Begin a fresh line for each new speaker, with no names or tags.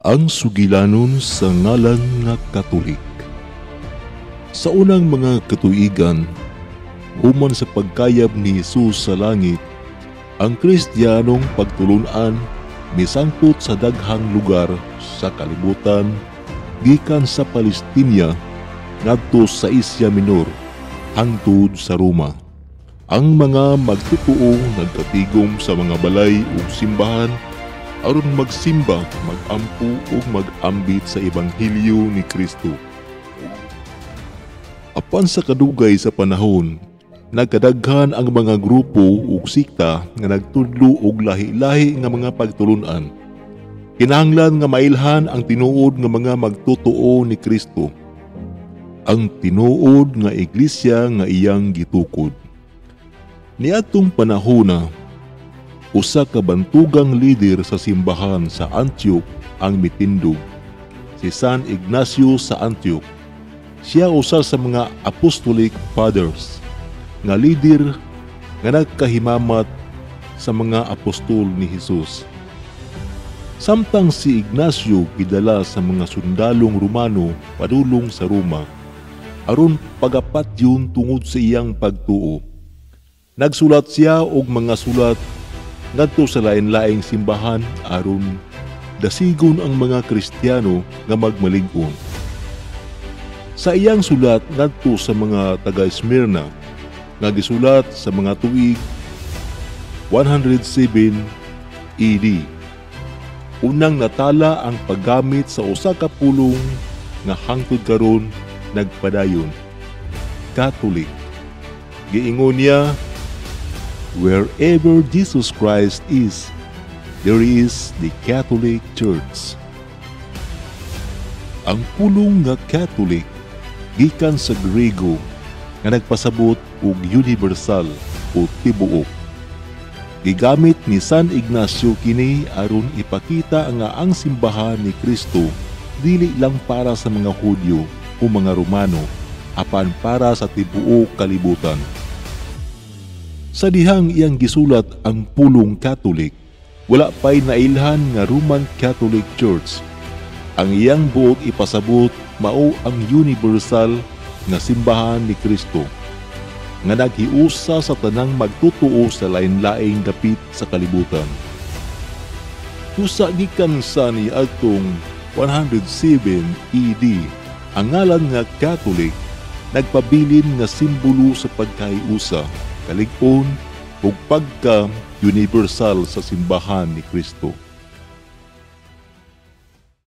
Ang sugilanon sa ngalan nga Katolik. Sa unang mga katuigan, human sa pagkayab ni Jesus sa langit, ang Kristiyanong pagtulunan misangpot sa daghang lugar sa kalibutan gikan sa Palestina ngadto sa Asia Minor hangtod sa Roma. Ang mga magtotoo nagkatigom sa mga balay ug simbahan aron magsimba, magampo ug mag-ambit sa ebanghelyo ni Kristo. Apan sa kadugay sa panahon, nagkadaghan ang mga grupo ug sikta nga nagtudlo og lahi-lahi nga mga pagtulunan. Kinahanglan nga mailhan ang tinuod nga mga magtotoo ni Kristo. Ang tinuod nga iglesia nga iyang gitukod. Niadtong panahona, usa ka bantugang lider sa simbahan sa Antioch ang mitindog, si San Ignacio sa Antioch. Siya usa sa mga Apostolic Fathers nga lider nga nagkahimamat sa mga apostol ni Jesus. Samtang si Ignacio gidala sa mga sundalong Romano padulong sa Roma aron pagapatyon tungod sa iyang pagtuo, nagsulat siya og mga sulat ngadto sa lain-laing simbahan aron dasigon ang mga Kristiyano nga magmalig-on. Sa iyang sulat ngadto sa mga taga Smyrna nga gisulat sa mga tuig 107 AD, unang natala ang paggamit sa usa ka pulong nga hangtod karon nagpadayon: Catholic. Giingon niya, "Wherever Jesus Christ is, there is the Catholic Church." Ang pulong nga Catholic gikan sa Grego nga nagpasabot og universal o tibuok. Gigamit ni San Ignacio kini aron ipakita nga ang simbahan ni Kristo dili lang para sa mga Hudyo o mga Romano apan para sa tibuok kalibutan. Sa dihang iyang gisulat ang pulong Catholic, wala pa'y nailhan nga Roman Catholic Church. Ang iyang buot ipasabot mao ang universal nga simbahan ni Kristo nga naghiusa sa tanang magtotoo sa lain-laing dapit sa kalibutan. Usa gikan sa niadtong 107 AD, ang ngalan nga Catholic nagpabilin nga simbolo sa pagkahiusa, kalig-on ug pagka-universal sa simbahan ni Kristo.